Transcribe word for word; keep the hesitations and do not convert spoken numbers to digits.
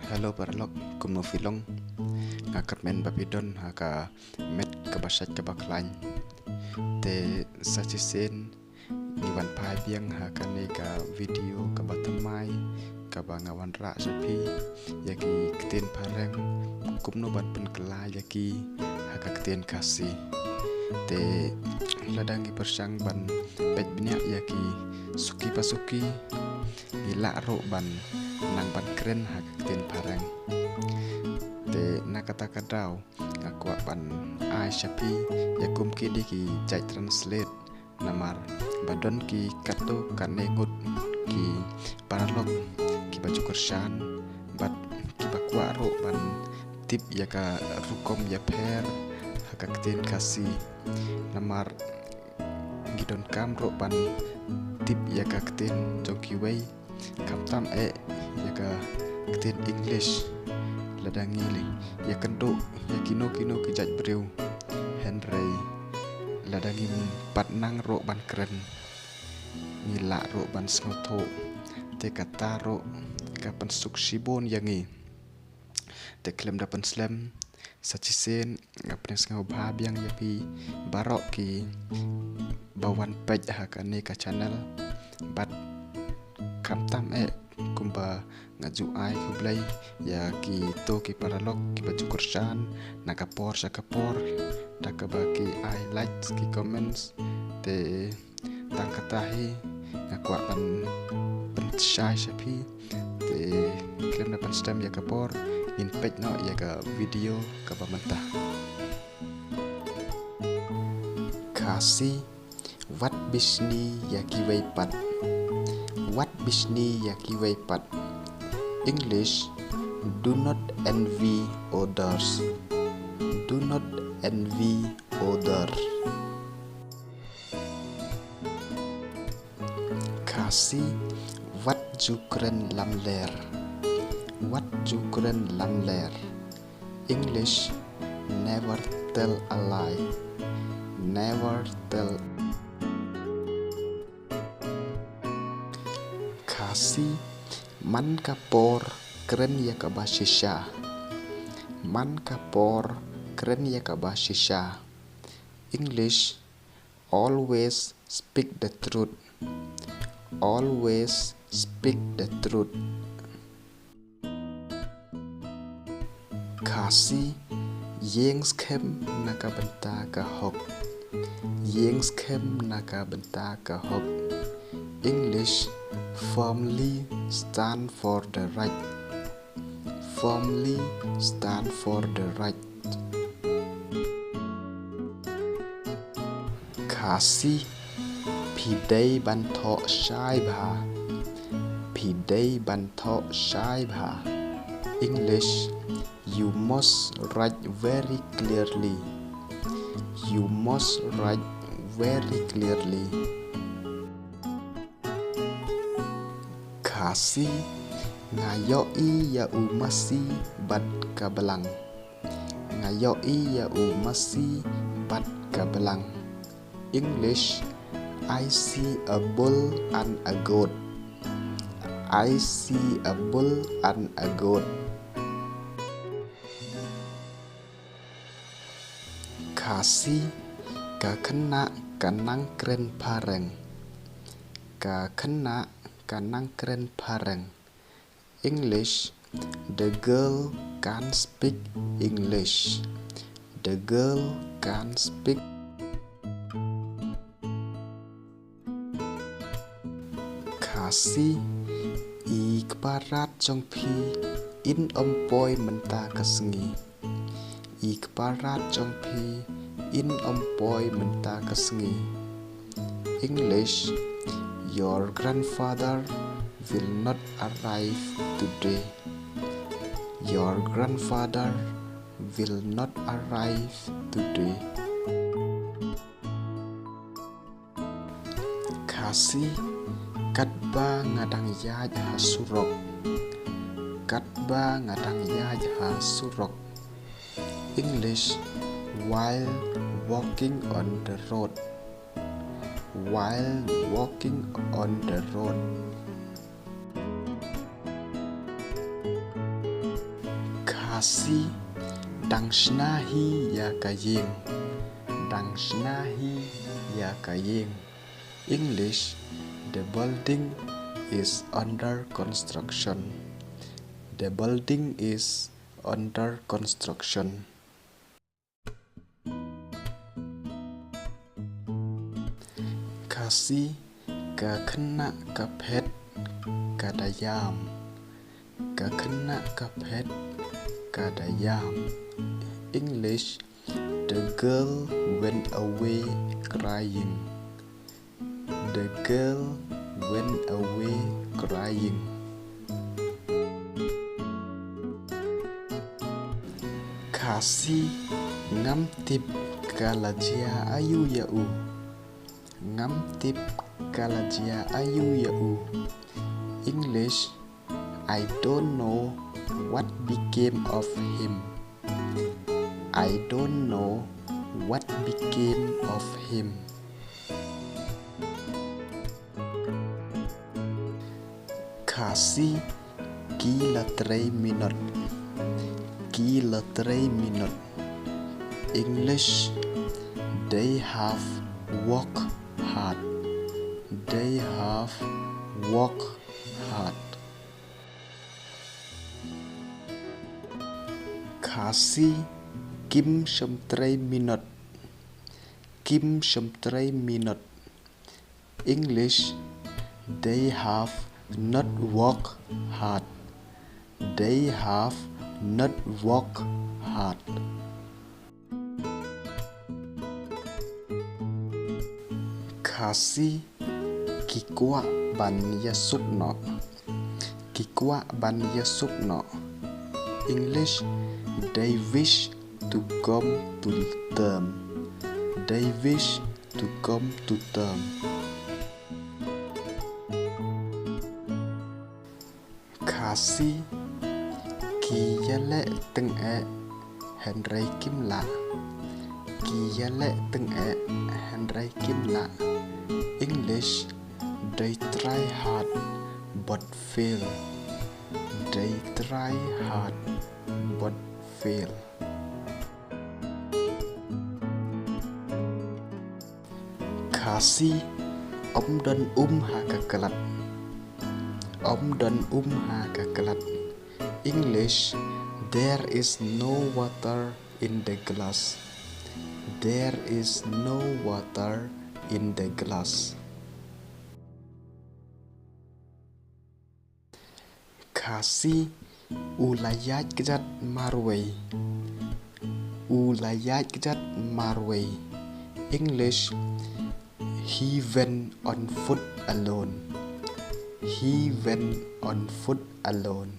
Hello paralok, kumno phi long? Nga kyrmen ba phi don ha ka met kaba shait kaba khlaiñ. Te sa shisien ngi wan phai biang ha kane ka video kaba thymmai kaba nga wanrah sha phi ïa ki ktien phareng, kumno ban pynkylla ïa ki ha ka ktien Khasi. Te lada ngi pyrshang ban peit bniah ïa ki suki pa suki, ngi lah ruh ban nang ban kren ha ka ktien phareng. Te na kata ka daw nga kwah ban ai sha phi ïa kum ki dei ki jait translate, namar ba don ki katto katne ngut ki paralok kiba ju kyrshan bad kiba kwah ruh ban tip ïa ka rukom ïapher ha ka ktien Khasi. Namar ngi donkam ruh ban tip ïa ka ktien jong kiwei, khamtam eh ïa ka ktien English. Lada ngi leh ïakynduh ïa kino kino ki jait briew, hynrei lada ngim pat nang ruh ban kren, ngi lah ruh ban sngewthuh. Te kata ruh ka pynsuk shibun ïa ngi. Te khlem da pynslem, sa shisien nga pdiang sngewbha biang ïa phi baroh kiba wan peit ha kane ka channel. Bad khamtam eh, kumba nga ju ai khublei ïa kito ki paralok kiba ju kyrshan na ka por sha ka por da kaba ki ai likes, ki comments. Te tang kata hi nga kwah ban pynshai sha phi. Te khlem da pynslem ïa ka por, ngin peit noh ïa ka video kaba mynta. Khasi, wat bishni ïa kiwei pat. Wat bishni ïa kiwei pat. English, do not envy others. Do not envy others. Khasi, wat ju kren lamler. Wat ju kren lamler. English, never tell a lie. Never tell. Khasi, man ka por kren ïa kaba shisha. Man ka por kren ïa kaba shisha. English, always speak the truth. Always speak the truth. Khasi, ïeng skhem na ka bynta ka hok. Ïeng skhem na ka bynta ka hok. English, firmly stand for the right. Firmly stand for the right. Khasi, phi dei ban thoh shai bha. Phi dei ban thoh shai bha. English, you must write very clearly. You must write very clearly. Khasi, nga ïohi ïa u masi bad ka blang. Nga ïohi ïa u masi bad ka blang. English, I see a bull and a goat. I see a bull and a goat. Khasi, ka khynnah ka nang kren phareng. Ka khynnah ka nang kren phareng. English, the girl can speak English. The girl can speak. Khasi, i kparad jong phi in ym poi mynta ka sngi. I kparad jong phi in ym poi mynta ka sngi. English, your grandfather will not arrive today. Your grandfather will not arrive today. Khasi, katba nga dang ïaid ha surok. Katba nga dang ïaid ha surok. English, while walking on the road. While walking on the road. Khasi, dang shna hi ïa ka ïing. Dang shna hi ïa ka ïing. English, the building is under construction. The building is under construction. Khasi, ka khynnah ka phet ka da ïam. Ka khynnah ka phet ka da ïam. English, the girl went away crying. The girl went away crying. Khasi, ngam tip ka la jia aïu ïa u. Ngam tip ka la jia aïu ïa u. English, I don't know what became of him. I don't know what became of him. Khasi, ki la trei minot. Ki la trei minot. English, they have worked hard. They have worked hard. Khasi, kim shym trei minot. Kim shym trei minot. English, they have not worked hard. They have not worked hard. Khasi, ki kwah ban ïasuk noh. Ki kwah ban ïasuk noh. English, they wish to come to term. They wish to come to term. Khasi, ki ïaleh tyngeh hynrei kim lah. Ki ïaleh tyngeh hynrei kim lah. English, they try hard but fail. They try hard but fail. Khasi, ym don um ha ka klat. Ym don um ha ka klat. English, there is no water in the glass. There is no water in the glass. Khasi, u la ïaid kjat marwei. U la ïaid kjat marwei. English, he went on foot alone. He went on foot alone.